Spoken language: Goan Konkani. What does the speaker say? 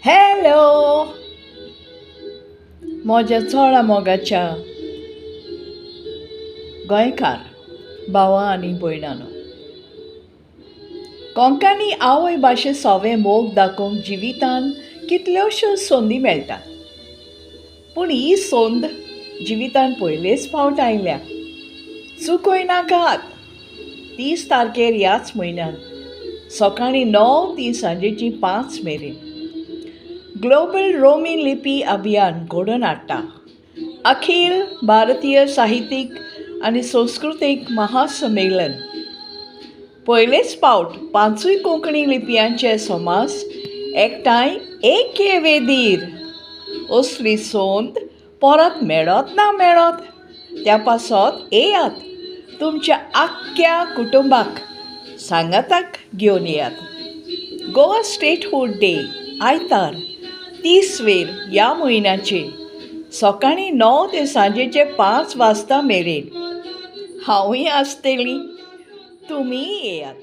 हॅलो म्हज्या चोडा मोगाच्या गोंयकार भावा आनी भयणानो, कोंकणी आवय भाशे सोवे मोग दाखोवंक जिवितान कितल्योश्यो संदी मेळटात, पूण ही संद जिवितान पयलेच फावट आयल्या. चुकय नाकात. 30 तारखेर ह्याच म्हयन्यान सकाळीं 9 ती सांजेची 5 मेरेन ग्लोबल रोमी लिपी अभियान घडोवन हाडटा अखील भारतीय साहित्यीक आनी संस्कृतीक महासंमेलन. पयलेच फावट 5 कोंकणी लिपयांचे समाज एकठांय एके वेदीर. असली संद परत मेळत ना मेळत, त्या पासत येयात, तुमच्या आख्ख्या कुटुंबाक सांगाताक घेवन येयात. गोवा स्टेटहूड डे, आयतार 30 वेर ह्या म्हयन्याचे सकाळीं 9 ते सांजेचे 5 वाजता मेरेन. हांवूय आसतली, तुमीय येयात.